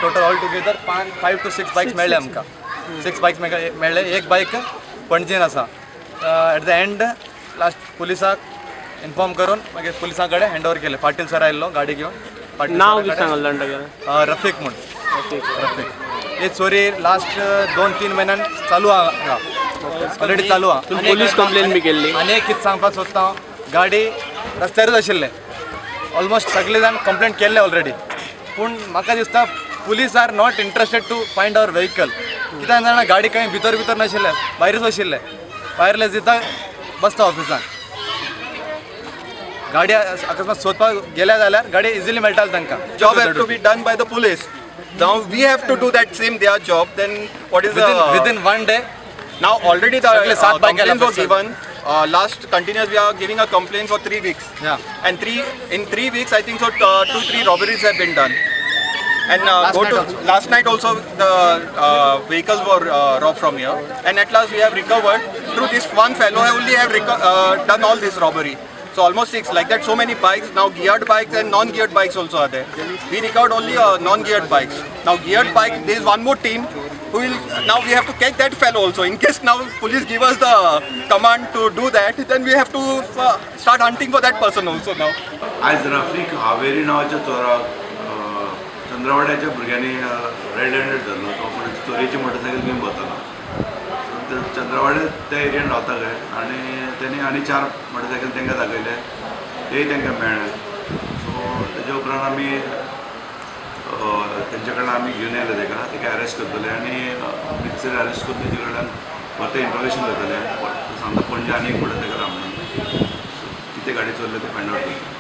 Total all together पांच, 5 two 6 bikes मेळ्ळे आमकां. सिक्स बायक्स मेळ्ळे. एक बायक पणजेन आसा. एट the and last पुलिसाक इन्फॉर्म करून मागीर पुलिसां कडेन हँड ओवर केले. पाटील सर आयिल्लो गाडी घेवन, पाटील नाव सरा कितें कडेन. सांगलें जाण तागेलें? रफीक म्हूण, रफीक. ही चोरी लास्ट 2-3 म्हयन्यान चालू आहा, ऑलरेडी चालू आहा. तुमी पोलीस कंप्लेन बी केल्ली? आनी एक कितें सांगपाक सोदता हांव, गाडी रस्त्यारूच आशिल्ले. ऑलमोस्ट सगळे जाण कंप्लेंट केल्ले ऑलरेडी, पूण म्हाका दिसता police are not interested to find our vehicle. कित्याक जाणा, गाडी खंय भितर भितर नाशिल्ले, भायरूच आशिल्ले. वायरलेस दिता, बसता ऑफिसान. गाडी अकस्मात सोदपाक गेल्या जाल्यार गाडी इजिली मेळटाली तांकां. Job have to be done by the police. Now we have to do that same their job. Then what is within the within one day. Now already the सगळे सात bike complaints were आयला. given. Last continuous we are giving a complaint for 3 weeks. And three in 3 weeks, I think so, two three robberies have been done. And Last go night to also. Last night also the vehicles were robbed from here. And at last we have recovered through this one fellow only have done all this robbery. So almost six like that. So many bikes now, geared bikes and non-geared bikes also are there. We recovered only non-geared bikes. Now geared bike, there is one more team who will, now we have to catch that fellow also. In case now police give us the command to do that, then we have to start hunting for that person also now. आयज रफीक हावेरी नांवाच्या चोराक चंद्रवाड्याच्या भुरग्यांनी red handed धरलो. तो कोण चोरयेची motorcycle घेवन भोंवतालो. So ते चंद्रवाडे त्या एरियन रावता खंय आनी तेणी आनी चार मोटरसायकल तांकां दाखयले, तेय तांकां मेळ्ळे. सो तेच्या उपरांत आमी तेंच्या कडल्यान आमी घेवन येयले ताका. ताका अरेस्ट करतले आनी भितर अरेस्ट करून तेजे कडल्यान परतें इंट्रोगेशन करतले. तो सांगता पणजे आनी एक मोटरसायकल आहा म्हणून. सो कितें गाडी चोरले ते फायंड आवट करतले.